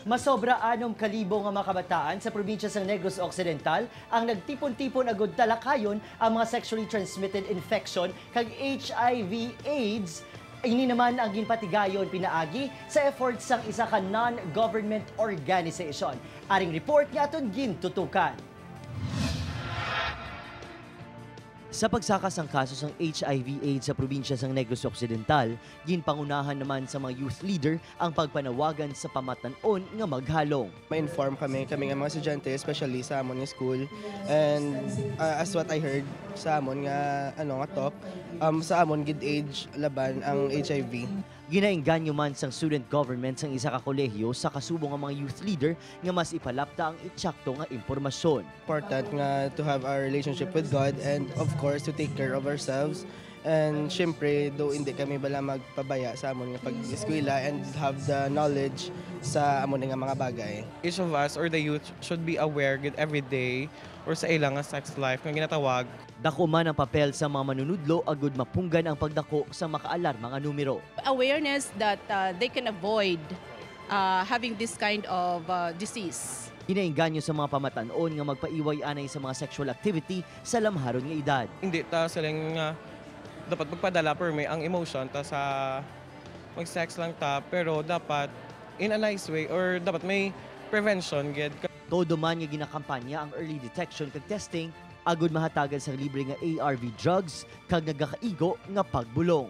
Masobra 6,000 nga mga kabataan sa probinsya sa Negros Occidental ang nagtipon-tipon agud talakayon ang mga sexually transmitted infection kag HIV AIDS. Ini naman ang ginpatigayon pinaagi sa efforts sang isa ka non-government organization. Aring report nga aton gintutukan. Sa pagsakas ang kaso sang HIV AIDS sa probinsya sang Negros Occidental, ginpangunahan naman sa mga youth leader ang pagpanawagan sa pamatan-on nga maghalong. Ma-inform kami, kami nga mga estudyante, especially sa amon nga school. And as what I heard sa amon nga ano nga talk, sa amon gid age laban ang HIV. Ginaengganyo man sang student government sang isa ka kolehiyo sa kasubong ang mga youth leader nga mas ipalapta ang itsakto nga impormasyon. Important nga to have our relationship with God and of course to take care of ourselves. And syempre, though hindi kami bala magpabaya sa amon nga pag-eskwela and have the knowledge sa amon nga mga bagay. Each of us or the youth should be aware gid every day or sa ilang nga sex life nga ginatawag. Dako man ang papel sa mga manunudlo agud mapunggan ang pagdako sa makaalarma nga numero. Awareness that they can avoid having this kind of disease. Ginaengganyo sa mga pamatan-on nga magpaiway anay sa mga sexual activity sa lamharon nga edad. Hindi ta siling nga dapat magpadala per may ang emotion ta sa mag-sex lang ta, pero dapat in a nice way or dapat may prevention gid. Todo man nga ginakampanya ang early detection kag testing agud mahatagan sa libre nga ARV drugs kag nagakaigo nga pagbulong.